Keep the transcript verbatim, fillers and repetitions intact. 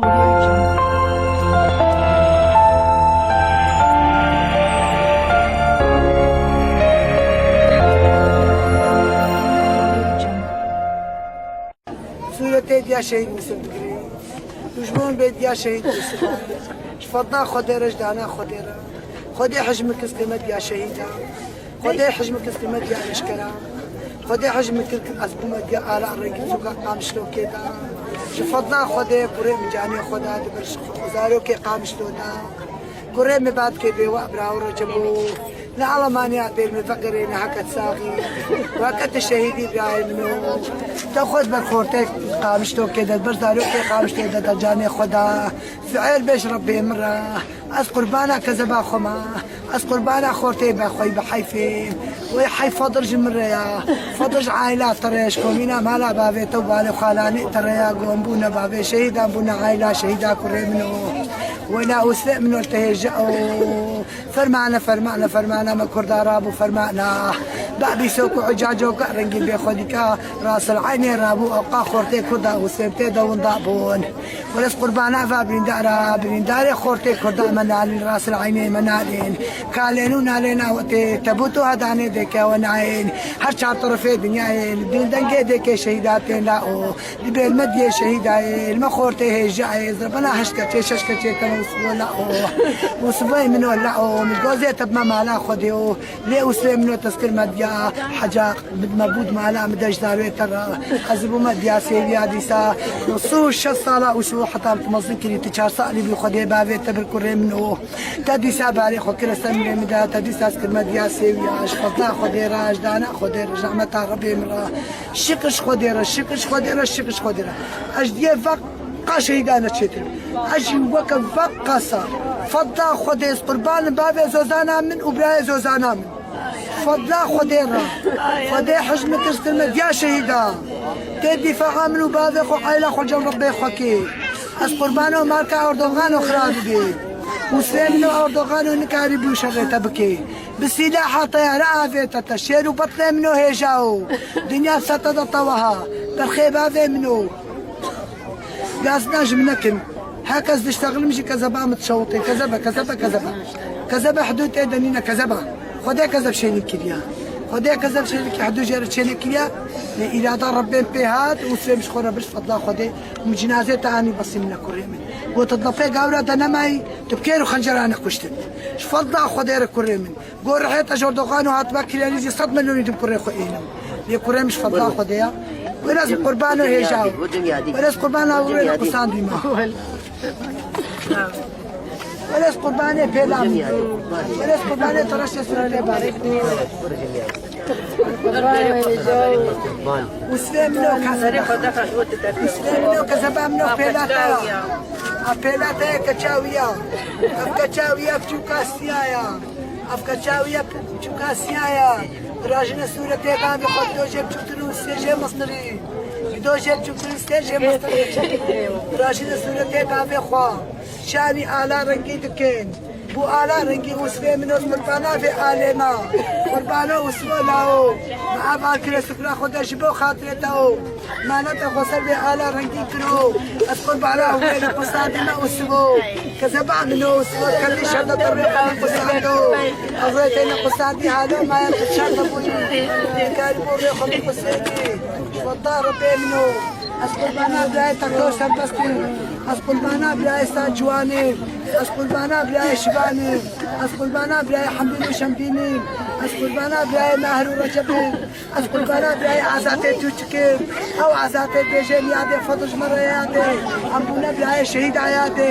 Sûretê diya şehîd Yûsif digirî. Dujmon bê diya şehîd Yûsif. Ji fedla Xwedê re, ji dana Xwedê re. Xwedê hej min kir, kir me diya şehîda. Xwedê hej min kir, kir me diya leşkera. Xwedê hej min kir, kir ez bûme diya ala rengî sûka Qamişlokê de. Ji fedla Xwedê kurê min canê xwe da di ber ji zarokê Qamişlo de. Kurê min badkê bê we bira û Recebo. Li Alemanya dêr min vegerê ne heket saxî. Weke tu şehîdî birayê min o. Te xwe di ber xortê Qamişlokê de, di ber zarokê Qamişlokê de, de canê xwe da. Fi'êl bêj Rebbê min re. Ez qurbana kezeba xwe me. Ez qurbana xortê be xwey bi heyfê. Wê heyf Fedil ji min re ya. Fedil ji aîla te re ya, ji komîna mala bavê te û balê xalanê te re ya. Gon bûne bavê şehîdan bûne aîla şehîda kurê min o. Wela Ûsvê min o te hêja o. Fermane, fermane, fermane me kurda rabû fermana. Babî sok û ucaco ka rengî bê xwedîka. Rasil eynê rabû ewqa xortê kurda Ûsvê tê de winda bûn. Wele ez qurbana va birîndara, birîndarê xortê kurda me nalîn, rasil eynê me nalîn. Kalên û nalên awetê, tebût û hedanê dêke we nayên. Her çar terefê dinyayê, li dîn dengê dêkê şehîda tên la o. Li bêl me diyê şehîdayê, li me xortê hêjayê, zirbena heşt keçê, şeş keçê tene û sibo la o. Û sibê min o la o, min gozê te bi me mala Xwedê o. Lê Ûsvê min o tezkir me diya, heca bi me bû di mala min de ji zarê te re. Ez bûme diya sêviya dîsa. Sî û şeş sala Ûsvê heta min tu mezin kirî, tu çar salî bî Xwedê bavê te bir kurê min o. Te dîsa barê xwe kire ser milê min de, te dîsa ez kirme diya sêwiya, ji fedla Xwedê re, ji dana Xwedê re, ji rahmeta Rebê min re. Şikir ji Xwedê re, şikir ji Xwedê re, şikir ji Xwedê re. Ez diyê veqa şehîda ne çêtir. Ez jî weke veqa sa. Fedla Xwedê ez qurbanim bavê Zozana min û birayê Zozana min. Fedla Xwedê re. Xwedê hej min kir, kirme diya şehîda. Tê dîfaa min û bavê xwe, aîla xwe cem Rebbê xwe kê. Ez qurbano marka Erdogan û xira bibê. Ûsvê min û Erdogan û nikarî bû şerê te bikê. Bi sîlaha teyare avête te. Şêr û betlê min û hêja o. Dinya ser te de tewaha. Berxê bavê min o. Gazina ji min nekin. Her kes diştexilim jî kezeba min dişewitê. Kezebe, kezebe, kezebe. Kezebe hidû tê de nîne, kezeba. Xwedê kezeb şênî kiriya. Xwedê kezeb şênî ki hidû jê re çênekiriya. Lê îrada Rebbê pê hat û Ûsvê min ji xwe re bir ji fedla Xwedê. Min cinazê te anî besî min kurê min. Got, tu di lafê gawra de nemayî, tu bi kêr û xenceran e kuştin. Ji fedla Xwedê re kurê min. Gor rihê te ji Erdogan û hatiba kiryarî jî sed milyonî dim kurê xwe ênim. Lê kurê min ji fedla Xwedê ya. Wêrez qurbano hêja. Wêrez qurbana wêrê qusandî me. Wêrez qurbanê pêla min. Wêrez qurbanê tereşê suretê barê. Ûsvê min o kezeba. Ûsvê min o kezeba min o pêla te ya. A pêla te ya keça wî ya. Ev keça wî ya biçûka siya ya. Ev keça wî ya biçûka siya ya. Rajine sûretê bavê xwe, dido jê biçûktir û sê jê mestirî. Dido jê biçûktir û sê jê mestirî. Rajine sûretê bavê xwe. Şanî ala rengî dikin. Bû ala rengî Ûsvê min o, qurbana vê alê me. Qurbano Ûsvo lao. Me ev al kire sifra xwe de ji bo xatirê te o. Maneta xwe ser vê ala rengî kiro. Ez qurbana wê ne qusandî me Ûsvo. Kezeba min o Ûsvo, kelî şer de te rê qusando. Ez rê te ne qusandî halo maya tu şer de bûyî. Karî bo rê xwe biqusêdî. Ji fedla Rebê min o. Ez qurbana birayê Tekro Serbestî. Ez qurbana birayê Sa Ciwanî. Ez qurbana birayê Şivanî. Ez qurbana birayê Hemdîn û Şemdînî. Ez qurbana birayê Mahir û Recebî. Ez qurbana birayê Azatê Tûçikî. Ew Azatê bêjê yadê Fedil ji me re yadê. Em bûne birayê şehîda yadê.